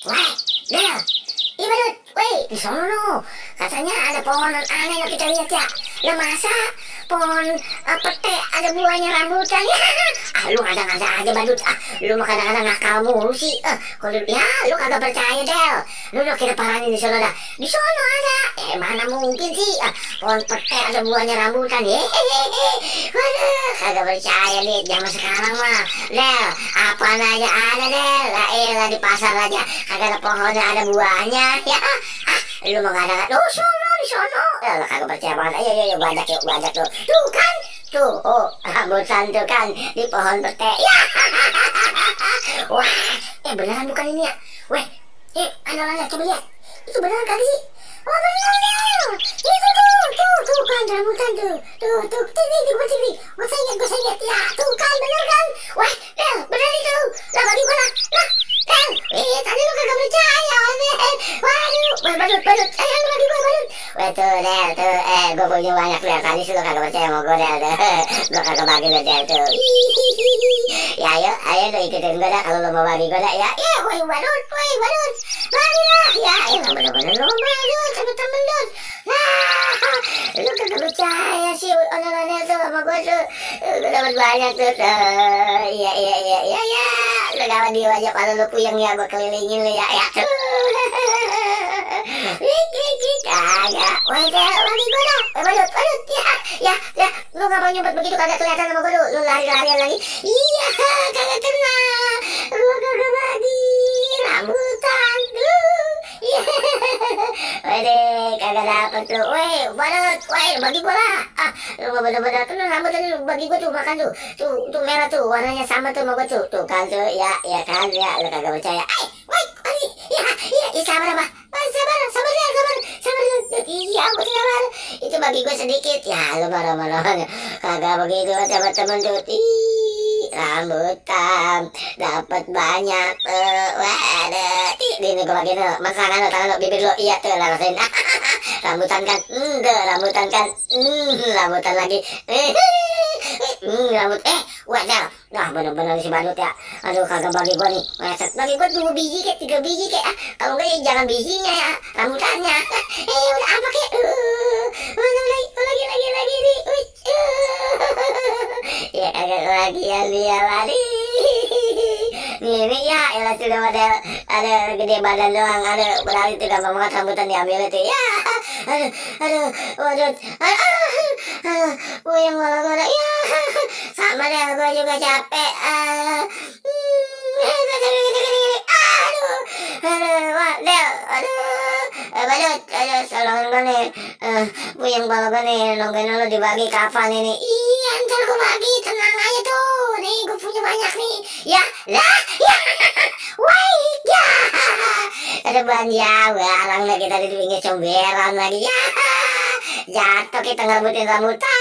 Weh, Del, iya badut, weh, di sono katanya ada pohon aneh yang kita lihat ya. Lah masa pohon pete ada buahnya rambutan ya? Lu ngada-ngada aja badut, lu mah kadang-kadang nakal mulu sih. Kalau ya lu kagak percaya Del, lu kira paranin di sono dah. Di sono ada, mana mungkin sih pohon pete ada buahnya rambutan. Hehehe, waduh, kagak percaya nih zaman sekarang mah. Del, apaan aja ada Del, lah elah di pasar aja kagak ada pohonnya ada buahnya ya. Lu mah ngada-ngada, lu sono di sono. Lah kagak percaya banget. Ayo gua ajak yuk. Tuh kan, tuh, rambutan tuh kan di pohon pete. Ya. Wah, beneran bukan ini ya? Weh, anak-anak coba lihat. Itu beneran kali sih? Oh bener. Itu tuh kan rambutan tuh. Tuh, TV. Gua saya ingat. Ya, tuh kan bener kan? Wah, Del, bener itu. Lah bagi gua lah. Del, tadi lu kagak percaya, men. Waduh, badut. Ayo lu bagi gua badut. Wah tuh Del, tuh, gua punya banyak Del. Tadi sih lu kagak percaya sama gua Del. Gua kagak bagi lu Del tuh. Ya ayo lu ikutin gua dah kalau lu mau bagi gua dah ya. Woi badut. Bagilah. Ya, bener-bener lu badut, temen-temen lu. Nah, lu kagak percaya sih online tuh sama gua tuh. Gua dapat banyak tuh. Iya. Lu dapat dia aja kalau lu puyeng ya gua kelilingin lu ya tuh. Kagak. Wah, lagi gua dah. Badut. Ya. Lu ngapa nyumpet begitu kagak kelihatan sama gua lu lari-larian lagi. Iya, kagak kena. Gua kagak bagi rambutan tuh. Iya. Waduh, kagak dapet tuh. Weh, badut. Bagi gua lah. Lu bener-bener tuh rambutan lu bagi gua tuh makan tuh. Tuh merah tuh, warnanya sama tuh sama gua tuh. Tuh kan tuh, ya kan ya. Lu kagak percaya. Sabar apa? Sabar. Iya, aku sabar. Itu bagi gue sedikit. Ya, lu marah-marah. Kagak begitu teman-teman tuh. Rambutan dapat banyak tuh. Waduh. Ini gue bagi lu. Makan lu, tangan lu, bibir lu. Iya tuh, rasain. Rambutan kan. Rambutan kan. Rambutan lagi. Rambut. Wajar. Nah, bener-bener si badut ya. Aduh, kagak bagi gua nih. Bagi gua 2 biji kek, 3 biji kek. Kalau enggak ya jangan bijinya ya, rambutannya. Udah apa kek? Lagi nih. Ya kagak lagi ya dia lari. Nih ya, elah sudah ada gede badan doang. Ada berarti tuh gampang banget rambutan diambil itu. Ya. Aduh, waduh. Puyeng malah ya. Sama deh, gue juga capek. Badut, salongan gue nih. Puyeng kepala gue nih, nongkin lo dibagi kapan ini? Iya, ntar gue bagi, tenang aja tuh. Nih, gue punya banyak nih. Ya, woi, ya. Ada belanja, barang lagi tadi di pinggir comberan lagi. Ya, jatuh kita ngerebutin rambutan.